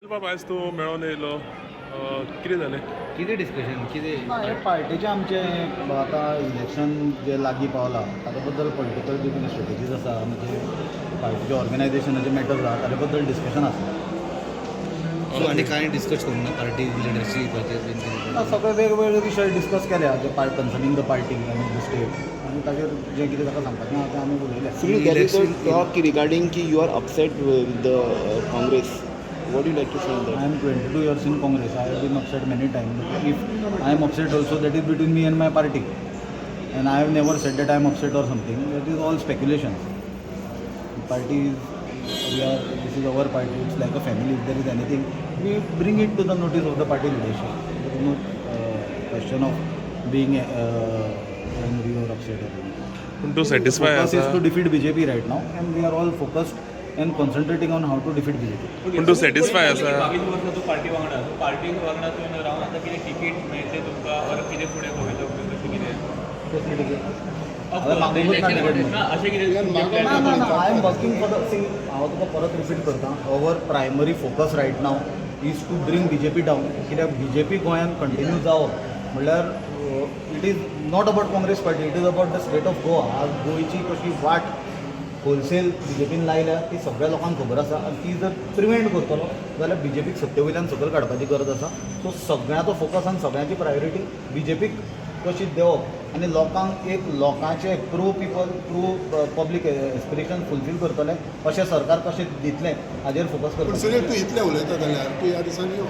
बाब, आयज तूं मेळोन येयलो, कितें जालें? कितें डिस्कशन कितें? ना, हे पार्टीचें आमचें आतां इलेक्शन जें लागीं पावलां, ताच्या बद्दल पॉलिटिकल ज्यो कितें स्ट्रेटजीज आसा, म्हणजे पार्टीचे ऑर्गनायझेशनाचे मॅटर्स आहा, ताचे बद्दल डिस्कशन आसा. सो आनी कांय डिस्कस करूंक ना पार्टी लिडरशीपाचेर बीन कितें? आतां सगळे वेगवेगळे विशय डिस्कस केल्या जे पार्ट कन्सर्नींग the party आनी the state आनी ताजेर जें कितें ताका सांगपाचें आहा तें आमी उलयले. Sunil, there is a Election- talk regarding ki you are upset with the Congress. What do you like to say on I that? am 22 years in Congress. I have been upset many times. If I am upset also, that is between me and my party. And I have never said that I am upset or something. That is all speculations. Party is, we are, this is our party. It's like a family. If there is anything, we bring it to the notice of the party leadership. There is no question of being angry or upset or anything. पूण तूं satisfy Focus is आसा? To defeat BJP right now, and we are all focused and concentrating on how to defeat BJP. पूण तूं satisfy आसा? 22 वर्सां तूं party वांगडा, so party वांगडा तुवें रावन आतां कितें तिकीट मेळटलें तुमकां ऑर कितें फुडें पळयता कशें कितें? कसली ticket? हांवें मागूंकच ना ticket म्हणून. ना, अशें कितें तुमचें ना plan? ना ना, I am working for the, see, हांव तुका परत रिपीट करता, our primary focus right now is to bring BJP down, कित्याक बीजेपी गोंयांत कंटिन्यू जावप म्हणल्यार it is not about Congress party, it is about the state of Goa. आज गोंयची कशी वाट होलसेल बीजेपीन लायल्या ती सगळ्या लोकांक खबर आसा आनी ती जर प्रिवेंट करतलो जाल्यार बीजेपीक सत्ते वयल्यान सकयल काडपाची गरज आसा. सो सगळ्यांचो फोकस आनी सगळ्यांची प्रायोरिटी बीजेपीक कशी देंवप आनी लोकांक एक लोकांचे pro people, pro public aspiration fulfil करतलें अशें सरकार कशें दितलें हाजेर फोकस पूण करतलें. सुनील, तूं इतलें उलयता जाल्यार तूं ह्या दिसांनी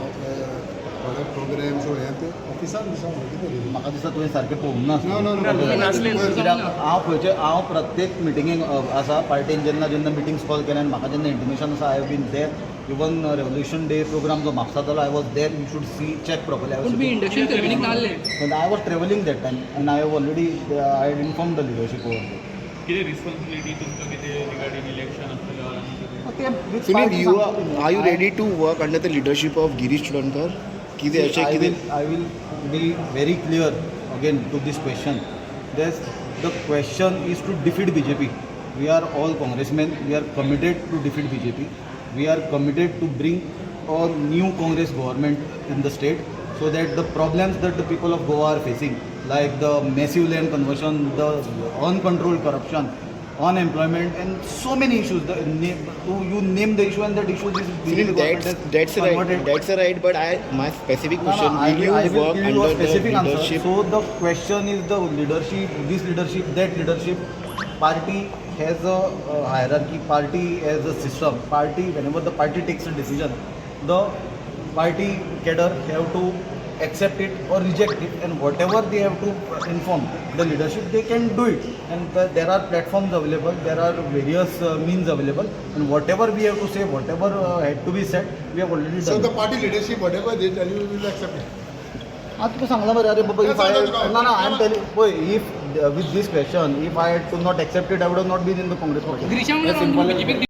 थोडे प्रोग्राम्स हें तें ऑफिसान दिसा कितें रे? म्हाका दिसता तुवें सारकें पळोवंक ना. ना, ना, ना. कित्याक हांव खंयचे, हांव प्रत्येक मिटिंगेक आसा. पार्टीन जेन्ना जेन्ना मिटिंग्स कॉल केल्या आनी म्हाका जेन्ना इंटिमेशन आसा, I have been there. Even Revolution Day program जो म्हापसा जालो, I was there. You should see, check properly. पूण तुमी इंडक्शन सेरेमनीक नासले. I was travelling that time and I have already, I had inform the leadership over there. कितें responsibility तुमकां कितें regarding election आसतलें or आनी कितें? Sunil, are you ready to work under the leadership of Girish Chodankar? कितें अशें I कितें? will, I will be very clear again to this question. There's, the question is to defeat BJP. We are all congressmen. We are committed to defeat BJP. We are committed to bring a new Congress government in the state so that the problems that the people of Goa are facing, like the massive land conversion, the uncontrolled corruption, unemployment, and so many issues. The name, you name the issue, and that issue is BJP Sunil, government that's has that's right. Converted. That's right. But I my specific No, no, question: I will you I will work give you a under the specific answer. leadership? So the question is the leadership, this leadership, that leadership. Party has a hierarchy. Party has a system. Party, whenever the party takes a decision, the party cadre have to accept it or reject it, and whatever they have to inform the leadership, they can do it. And there are platforms available, there are various means available, and whatever we have to say, whatever had to be said, we have already so done. The party leadership, whatever they tell you, will accept it. आता तुका सांगला मरे, अरे बाबा, if I, ना ना, I am telling पळय, if with this question, if I had to not accept it, I would not been in the Congress party. Girisha वांगडा रावन तुमी बीजेपीक